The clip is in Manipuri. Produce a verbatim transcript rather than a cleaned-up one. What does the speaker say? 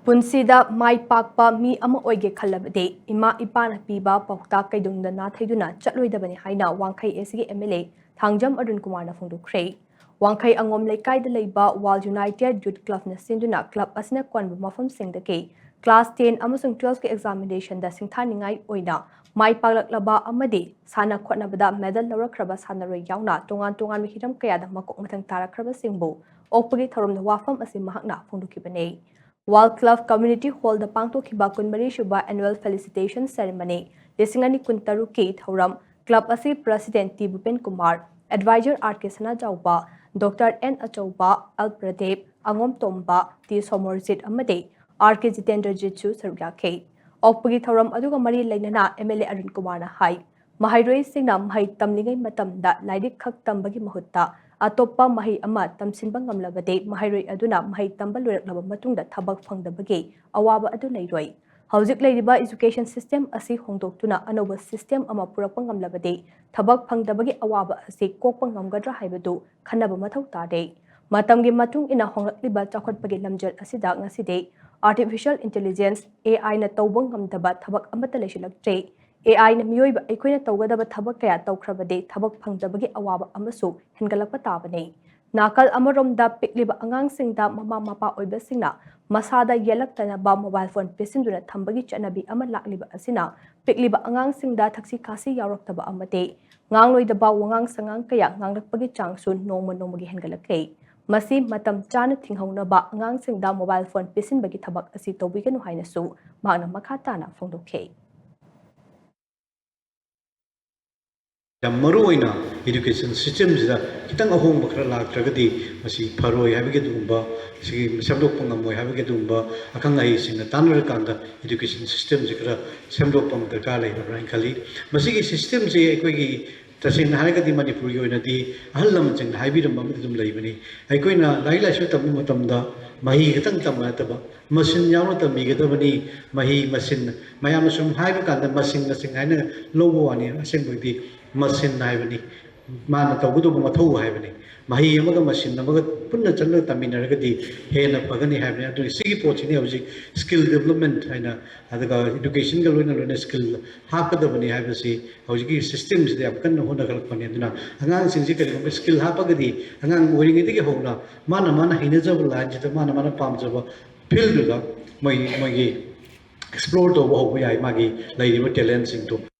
ꯄꯨꯟꯁꯤꯗ ꯃꯥꯏ ꯄꯥꯛꯄ ꯃꯤ ꯑꯃ ꯑꯣꯏꯒꯦ ꯈꯜꯂꯕꯗꯤ ꯏꯃꯥ ꯏꯄꯥꯅ ꯄꯤꯕ ꯄꯥꯎꯇꯥꯛ ꯀꯩꯗꯧꯅꯨꯡꯗ ꯅꯥꯊꯩꯗꯨꯅ ꯆꯠꯂꯣꯏꯗꯕꯅꯤ ꯍꯥꯏꯅ ꯋꯥꯡꯈꯩ ꯑꯦꯁꯤꯒꯤ M L A Thangjam Arun ꯀꯨꯃꯥꯔꯅ ꯐꯣꯡꯗꯣꯛꯈ꯭ꯔꯦ꯫ ꯋꯥꯡꯈꯩ ꯑꯉꯣꯝ ꯂꯩꯀꯥꯏꯗ ꯂꯩꯕ ꯋꯥꯔꯜ ꯌꯨꯅꯥꯏꯇꯦꯗ ꯌꯨꯠ ꯀ꯭ꯂꯕꯅ ꯁꯤꯟꯗꯨꯅ ꯀ꯭ꯂꯕ ꯑꯁꯤꯅ ꯀꯣꯟꯕ ꯃꯐꯝꯁꯤꯡꯗꯒꯤ ꯀ꯭ꯂꯥꯁ ꯇꯦꯟ ꯑꯃꯁꯨꯡ ꯇꯨꯋꯦꯜꯐꯀꯤ ꯑꯦꯛꯖꯥꯃꯤꯅꯦꯁꯟꯗ ꯁꯤꯡꯊꯥꯅꯤꯡꯉꯥꯏ ꯑꯣꯏꯅ ꯃꯥꯏ ꯄꯥꯛꯂꯛꯂꯕ ꯑꯃꯗꯤ ꯁꯥꯟꯅ ꯈꯣꯠꯅꯕꯗ ꯃꯦꯗꯜ ꯂꯧꯔꯛꯈ꯭ꯔꯕ ꯁꯥꯟꯅꯔꯣꯏ ꯌꯥꯎꯅ ꯇꯣꯉꯥꯟ ꯇꯣꯉꯥꯟꯕ ꯍꯤꯔꯝ ꯀꯌꯥꯗ ꯃꯀꯣꯛ ꯃꯊꯪ ꯇꯥꯔꯛꯈ꯭ꯔꯕꯁꯤꯡꯕꯨ ꯑꯣꯛꯄꯒꯤ ꯊꯧꯔꯝꯗ ꯋꯥꯐꯝ ꯑꯁꯤ ꯃꯍꯥꯛꯅ ꯐꯣꯡꯗꯣꯛꯈꯤꯕꯅꯤ꯫ ꯋꯥꯔꯜ ꯀ꯭ꯂꯕ ꯀꯝꯃ꯭ꯌꯨꯅꯤꯇꯤ ꯍꯣꯜꯗ ꯄꯥꯡꯊꯣꯛꯈꯤꯕ ꯀꯨꯟꯃꯔꯤ ꯁꯨꯕ ꯑꯦꯅꯨꯋꯦꯜ ꯐꯦꯂꯤꯁꯤꯇꯦꯁꯟ ꯁꯦꯔꯦꯃꯅꯤ ꯂꯤꯁꯤꯡ ꯑꯅꯤ ꯀꯨꯟꯇꯔꯨꯛꯀꯤ ꯊꯧꯔꯝ ꯀ꯭ꯂꯕ ꯑꯁꯤ president T Bhupen Kumar, adviser R K Sanajaoba, doctor N Achouba, L Pradeep, ꯑꯉꯣꯝ ꯇꯣꯝꯕ, ꯇꯤ ꯁꯣꯃꯣꯔꯖꯤꯠ ꯑꯃꯗꯤ ꯑꯥꯔ ꯀꯦ ꯖꯤꯇꯦꯟꯗ꯭ꯔꯖꯤꯠꯁꯨ ꯁꯔꯨꯛ ꯌꯥꯈꯤ꯫ ꯑꯣꯛꯄꯒꯤ ꯊꯧꯔꯝ ꯑꯗꯨꯒ ꯃꯔꯤ ꯂꯩꯅꯅ ꯑꯦꯝ ꯑꯦꯜ ꯑꯦ ꯑꯔꯨꯟ ꯀꯨꯃꯥꯔꯅ ꯍꯥꯏ, ꯃꯍꯩꯔꯣꯏꯁꯤꯡꯅ ꯃꯍꯩ ꯇꯝꯂꯤꯉꯩ ꯃꯇꯝꯗ ꯂꯥꯏꯔꯤꯛ ꯈꯛ ꯇꯝꯕꯒꯤ ꯃꯍꯨꯠꯇ ꯑꯇꯣꯞꯄ ꯃꯍꯩ ꯑꯃ ꯇꯝꯁꯤꯟꯕ ꯉꯝꯂꯕꯗꯤ ꯃꯍꯩꯔꯣꯏ ꯑꯗꯨꯅ ꯃꯍꯩ ꯇꯝꯕ ꯂꯣꯏꯔꯛꯂꯕ ꯃꯇꯨꯡꯗ ꯊꯕꯛ ꯐꯪꯗꯕꯒꯤ ꯑꯋꯥꯕ ꯑꯗꯨ ꯂꯩꯔꯣꯏ꯫ ꯍꯧꯖꯤꯛ ꯂꯩꯔꯤꯕ ꯏꯖꯨꯀꯦꯁꯟ ꯁꯤꯁꯇꯦꯝ ꯑꯁꯤ ꯍꯣꯡꯗꯣꯛꯇꯨꯅ ꯑꯅꯧꯕ ꯁꯤꯁꯇꯦꯝ ꯑꯃ ꯄꯨꯔꯛꯄ ꯉꯝꯂꯕꯗꯤ ꯊꯕꯛ ꯐꯪꯗꯕꯒꯤ ꯑꯋꯥꯕ ꯑꯁꯤ ꯀꯣꯛꯄ ꯉꯝꯒꯗ꯭ꯔꯥ ꯍꯥꯏꯕꯗꯨ ꯈꯟꯅꯕ ꯃꯊꯧ ꯇꯥꯔꯦ꯫ ꯃꯇꯝꯒꯤ ꯃꯇꯨꯡ ꯏꯟꯅ ꯍꯣꯡꯂꯛꯂꯤꯕ ꯆꯥꯎꯈꯠꯄꯒꯤ ꯂꯝꯖꯦꯜ ꯑꯁꯤꯗ ꯉꯁꯤꯗꯤ ꯑꯥꯔꯇꯤꯐꯤꯁꯤꯌꯦꯜ ꯏꯟꯇꯦꯂꯤꯖꯦꯟꯁ, ꯑꯦ ꯑꯥꯏꯅ ꯇꯧꯕ ꯉꯝꯗꯕ ꯊꯕꯛ ꯑꯃꯠꯇ ꯂꯩꯁꯤꯜꯂꯛꯇ꯭ꯔꯦ꯫ ꯑꯦ ꯑꯥꯏꯅ ꯃꯤꯑꯣꯏꯕ ꯑꯩꯈꯣꯏꯅ ꯇꯧꯒꯗꯕ ꯊꯕꯛ ꯀꯌꯥ ꯇꯧꯈ꯭ꯔꯕꯗꯤ ꯊꯕꯛ ꯐꯪꯗꯕꯒꯤ ꯑꯋꯥꯕ ꯑꯃꯁꯨ ꯍꯦꯟꯒꯠꯂꯛꯄ ꯇꯥꯕꯅꯤ꯫ ꯅꯥꯀꯜ ꯑꯃꯔꯣꯝꯗ ꯄꯤꯛꯂꯤꯕ ꯑꯉꯥꯡꯁꯤꯡꯗ ꯃꯃꯥ ꯃꯄꯥ ꯑꯣꯏꯕꯁꯤꯡꯅ ꯃꯁꯥꯗ ꯌꯦꯜꯂꯛꯇꯅꯕ ꯃꯣꯕꯥꯏꯜ ꯐꯣꯟ ꯄꯤꯁꯤꯟꯗꯨꯅ ꯊꯝꯕꯒꯤ ꯆꯠꯅꯕꯤ ꯑꯃ ꯂꯥꯛꯂꯤꯕ ꯑꯁꯤꯅ ꯄꯤꯛꯂꯤꯕ ꯑꯉꯥꯡꯁꯤꯡꯗ ꯊꯛꯁꯤ ꯈꯥꯁꯤ ꯌꯥꯎꯔꯛꯇꯕ ꯑꯃꯗꯤ ꯉꯥꯡꯂꯣꯏꯗꯕ ꯋꯥꯉꯥꯡ ꯁꯉꯥꯡ ꯀꯌꯥ ꯉꯥꯡꯂꯛꯄꯒꯤ ꯆꯥꯡꯁꯨ ꯅꯣꯡꯃ ꯅꯣꯡꯃꯒꯤ ꯍꯦꯟꯒꯠꯂꯛꯂꯤ꯫ ꯃꯁꯤ ꯃꯇꯝ ꯆꯥꯅ ꯊꯤꯡꯍꯧꯅꯕ ꯑꯉꯥꯡꯁꯤꯡꯗ ꯃꯣꯕꯥꯏꯜ ꯐꯣꯟ ꯄꯤꯁꯤꯟꯕꯒꯤ ꯊꯕꯛ ꯑꯁꯤ ꯇꯧꯕꯤꯒꯅꯨ ꯍꯥꯏꯅꯁꯨ ꯃꯍꯥꯛꯅ ꯃꯈꯥ ꯇꯥꯅ ꯐꯣꯡꯗꯣꯛꯈꯤ꯫ ꯌꯥꯝ ꯃꯔꯨ ꯑꯣꯏꯅ ꯏꯗꯨꯀꯦꯁꯟ ꯁꯤꯁꯇꯦꯝꯁꯤꯗ ꯈꯤꯇꯪ ꯑꯍꯣꯡꯕ ꯈꯔ ꯂꯥꯛꯇ꯭ꯔꯒꯗꯤ ꯃꯁꯤ ꯐꯔꯣꯏ ꯍꯥꯏꯕꯒꯤ ꯑꯗꯨꯒꯨꯝꯕ, ꯁꯤꯒꯤ ꯁꯦꯝꯗꯣꯛꯄ ꯉꯝꯃꯣꯏ ꯍꯥꯏꯕꯒꯤ ꯑꯗꯨꯒꯨꯝꯕ ꯑꯈꯪ ꯑꯍꯩꯁꯤꯡꯅ ꯇꯥꯟꯅꯔꯀꯥꯟꯗ ꯏꯗꯨꯀꯦꯁꯟ ꯁꯤꯁꯇꯦꯝꯁꯤ ꯈꯔ ꯁꯦꯝꯗꯣꯛꯄ ꯑꯃ ꯗꯔꯀꯥꯔ ꯂꯩꯔꯕ꯭ꯔꯥ ꯍꯥꯏꯅ ꯈꯜꯂꯤ꯫ ꯃꯁꯤꯒꯤ ꯁꯤꯁꯇꯦꯝꯁꯤ ꯑꯩꯈꯣꯏꯒꯤ ꯇꯁꯦꯡꯅ ꯍꯥꯏꯔꯒꯗꯤ ꯃꯅꯤꯄꯨꯔꯒꯤ ꯑꯣꯏꯅꯗꯤ ꯑꯍꯜ ꯂꯃꯟꯁꯤꯡꯅ ꯍꯥꯏꯕꯤꯔꯝꯕ ꯑꯃꯗꯤ ꯑꯗꯨꯝ ꯂꯩꯕꯅꯤ꯫ ꯑꯩꯈꯣꯏꯅ ꯂꯥꯏꯔꯤꯛ ꯂꯥꯏꯁꯨ ꯇꯝꯕ ꯃꯇꯝꯗ ꯃꯍꯩ ꯈꯛꯇꯪ ꯇꯝꯕ ꯅꯠꯇꯕ ꯃꯁꯤꯟ ꯌꯥꯎꯅ ꯇꯝꯕꯤꯒꯗꯕꯅꯤ꯫ ꯃꯍꯩ ꯃꯁꯤꯟ, ꯃꯌꯥꯝꯅ ꯁꯨꯝ ꯍꯥꯏꯕ ꯀꯥꯟꯗ ꯃꯁꯤꯡ ꯃꯁꯤꯡ ꯍꯥꯏꯅ ꯂꯧꯕ ꯋꯥꯅꯤ, ꯑꯁꯦꯡꯕꯗꯤ ꯃꯁꯤꯟ ꯍꯥꯏꯕꯅꯤ꯫ ꯃꯥꯅ ꯇꯧꯒꯗꯧꯕ ꯃꯊꯧ ꯍꯥꯏꯕꯅꯤ꯫ ꯃꯍꯩ ꯑꯃꯒ ꯃꯁꯤꯟ ꯑꯃꯒ ꯄꯨꯟꯅ ꯆꯠꯂꯒ ꯇꯝꯃꯤꯟꯅꯔꯒꯗꯤ ꯍꯦꯟꯅ ꯐꯒꯅꯤ ꯍꯥꯏꯕꯅꯤ꯫ ꯑꯗꯨꯅ ꯁꯤꯒꯤ ꯄꯣꯠꯁꯤꯅꯤ ꯍꯧꯖꯤꯛ skill development ꯍꯥꯏꯅ, ꯑꯗꯨꯒ educationꯒ ꯂꯣꯏꯅ ꯂꯣꯏꯅ skill ꯍꯥꯞꯀꯗꯕꯅꯤ ꯍꯥꯏꯕꯁꯤ ꯍꯧꯖꯤꯛꯀꯤ systemꯁꯤꯗ ꯌꯥꯝ ꯀꯟꯅ ꯍꯣꯠꯅꯈꯠꯂꯛꯄꯅꯤ꯫ ꯑꯗꯨꯅ ꯑꯉꯥꯡꯁꯤꯡꯁꯤ ꯀꯔꯤꯒꯨꯝꯕ skill ꯍꯥꯞꯄꯒꯗꯤ ꯑꯉꯥꯡ ꯑꯣꯏꯔꯤꯉꯩꯗꯒꯤ ꯍꯧꯅ ꯃꯥꯅ ꯃꯥꯅ ꯍꯩꯅꯖꯕ lineꯁꯤꯗ, ꯃꯥꯅ ꯃꯥꯅ ꯄꯥꯝꯖꯕ fieldꯗꯨꯗ ꯃꯣꯏ ꯃꯣꯏꯒꯤ explore ꯇꯧꯕ ꯍꯧꯕ ꯌꯥꯏ, ꯃꯥꯒꯤ ꯂꯩꯔꯤꯕ talentꯁꯤꯡꯗꯣ꯫